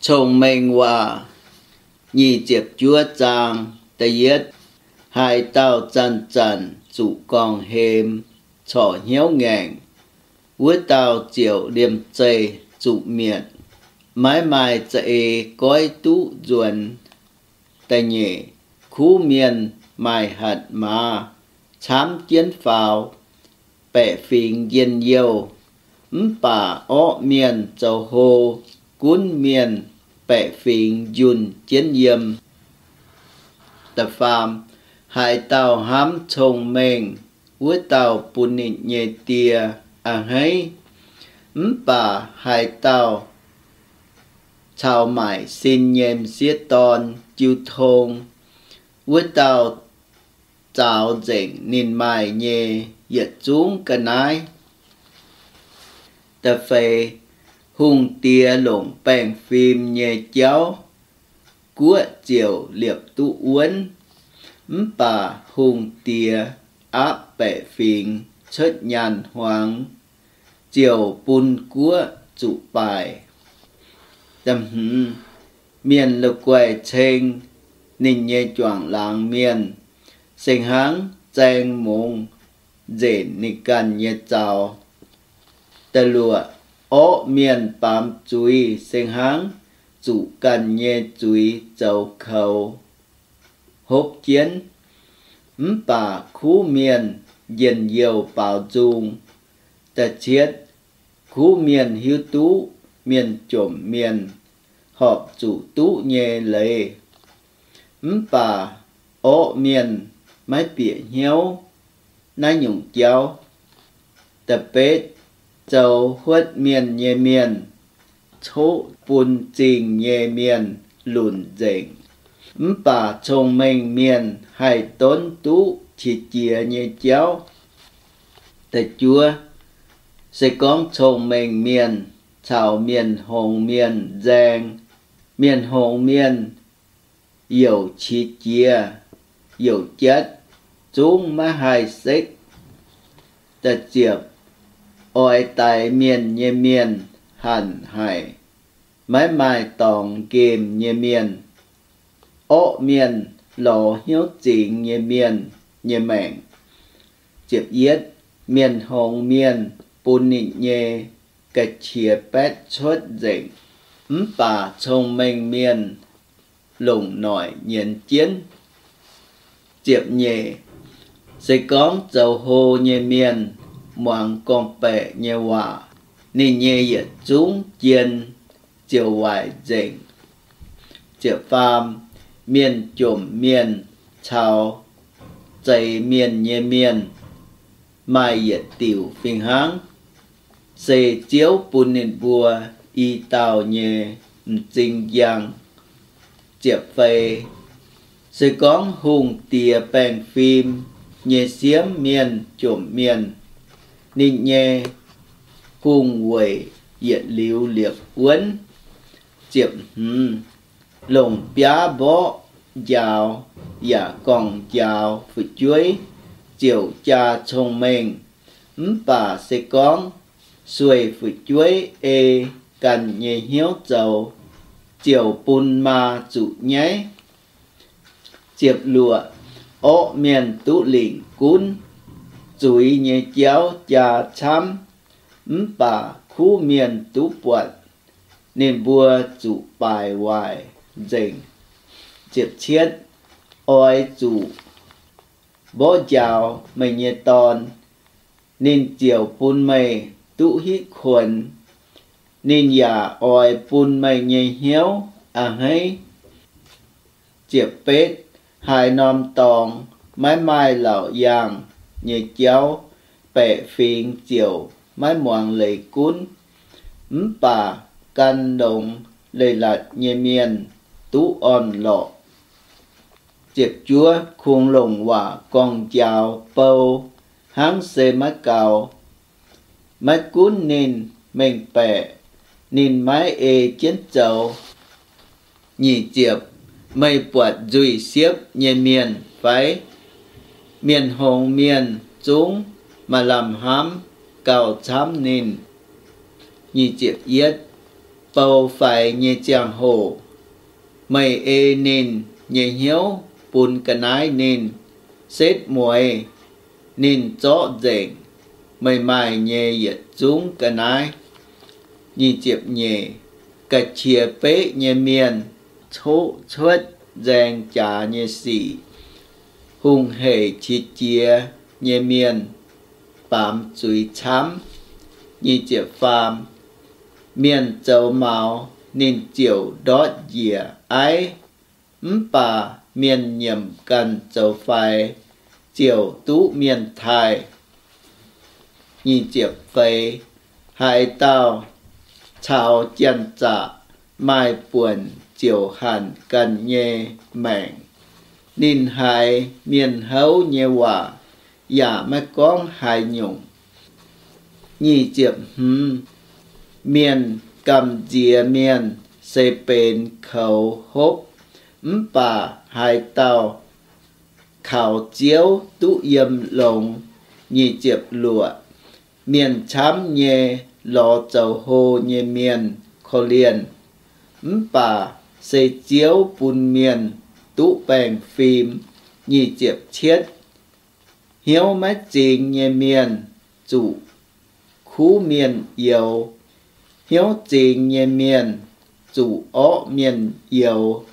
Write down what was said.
Cong-Mengh Waac nyic ziepc juov zaang. Da'yietv, haaix dauh zanc-zanc zuqc gorngv-hemx corc hnyouv ngaengc, wuov dauh ziouc liemh zeih zuqc mietc, maiv maaih za'eix goiv duqv nzuonx. Da'nyeic, kuv mienh maaih hatc maaz camv jienv faaux, baeqc fingx njien-youh, mv baac orqv mienh zoux hlo gunv mienh, baeqc fingx njunh jienv yiem. Da'faam, haaix dauh hnamv cong-mengh, wuov dauh bun ninh nyei die a'hneiv, mv baac haaix dauh caux maaic sin nyei m'sieqv dorn jiu tong, wuov dauh zaaux nzengc ninh maaih nyei yietc zungv ga'naaiv. Da'feix, hungh diex longc baengh fim nyei jauv, guoqv ziouc liepc duqv wuonv, mv baac hungh diex aapv baeqc fingx cuotv nyaanh hmuangx, ziouc bun guoqv zuqc baaic. Mienh la'guaih ceng ninh nyei juangc laangz mienh, se hnangv zaeng mungz nzenc ninh ganh nyei zaux. Da'luoqc, orqv mienh baamz zuiz se hnangv zuqc ganh nyei zuiz zoux koux hopv jienv, mv baac kuv mienh njien-youh baaux nzung. Da'cietv, kuv mienh hiuv duqv mienh jomc mienh horpc zuqc duqv nyei leiz, mv baac orqv mienh maiv bieqc hnyouv naaiv nyungc jauv. Da'betv, zoux huotv mienh nyei mienh coqv bun zingh nyei mienh lunc nzengc, mv baac cong-mengh mienh haih donv duqv qiex jiez nyei jauv. Da'juov, se gorngv cong-mengh mienh caux mienh hngongx mienh nzaeng, mienh hngongx mienh youc qiex jiez, youc jatv, zungv maiv haih sekv. Da'ziepc, oix daix mienh nyei mienh hanc haic, maiv maaih dorngx nqemh nyei mienh. Orqv mienh lorz hnyouv zingx nyei mienh nyei maengc. Ziepc yietv, mienh hngongx mienh bun ninh nyei ga'qiex baetv cuotv nzengc, mv baac cong-mengh mienh longc noic nyienz jienv. Ziepc nyeic, se gorngv zoux hlo nyei mienh muangx gorngv-baeqc nyei waac, ninh nyei yietc zungv jien ziouc waaic nzengc. Ziepc faam, mienh jomc mienh caux zeix mienh nyei mienh maaih yietc diuc fih hnangv, se Ziouv bun ninh mbuo i dauh nyei m'zing njang. Ziepc feix, se gorngv hungh diex baengh fim nyei siemv mienh jomc mienh, ninh nyei hungh weic yietc liuz liepc wuonv. Ziepc hmz, longc biaav mborqv njaaux yaac gorngv-njaaux fu'jueiv ziouc jaa cong-mengh. Mv baac se gorngv sueih fu'jueiv ei ganh nyei hnyouv zoux, ziouc bun maa zuqc nyaiv. Ziepc luoqc, orqv mienh duqv lingc gunv zuiz nyei jauv jaa camv, mv baac kuv mienh duqv buatc, ninh mbuo zuqc baaic waaic nzengc. Ziepc cietv, oix zuqc mborqv njaaux meih nyei dorn, ninh ziouc bun meih duqv hitv kuonx. Ninh yaac oix bun meih nyei hnyouv a'hneiv. Ziepc betv, haaix norm dorngx maiv maaih laauc yaangh nyei jauv, baeqc fingx ziouc maiv muangx leiz gunv, mv baac gan longx leiz-latc nyei mienh duqv orn-lorqc. Ziepc juov, kungx longc waac gorngv-njaaux bou hnangv se maiv gaux. Maiv gunv ninh mengh baeqc, ninh maiv ei jienv zoux. Nyic ziepc, meih buatc nzuih siepv nyei mienh fai? Mienh hngongx mienh zungv maaih lamh hnamv gauh camv ninh. Nyic ziepc yietv, bou faix nyei ziangh hoc, meih ei ninh nyei hnyouv bun ga'naaiv ninh, setv mueiz ninh zorqv nzengc meih maaih nyei yietc zungv ga'naaiv. Ga'qiex beqv nyei mienh coqv cuotv nzaeng jaax nyei sic, hungh hec qiex jiez nyei mienh baamz zuiz camv. Mienh zoux maux ninh ziouc ndortv njiec aiv, mv baac mienh nyiemc ganh zoux faix ziouc duqv mienh taaih. Haaix dauh caux janx-zaqc maaih buonc ziouc hanc ganh nyei maengc. Ninh haiz mienh houv nyei waac yaac maiv gorngv haaix nyungc. Mienh gamh nziex mienh se benx koux hopv, mv baac haaix dauh kaux Ziouv duqv yiem longx. Mienh camv nyei lorz zoux hlo nyei mienh korv-lienh, mv baac se Ziouv bun mienh duqv baengh fim. Hnyouv maiv zingx nyei mienh zuqc kuv mienh youx, hnyouv zingx nyei mienh zuqc orqv mienh youx.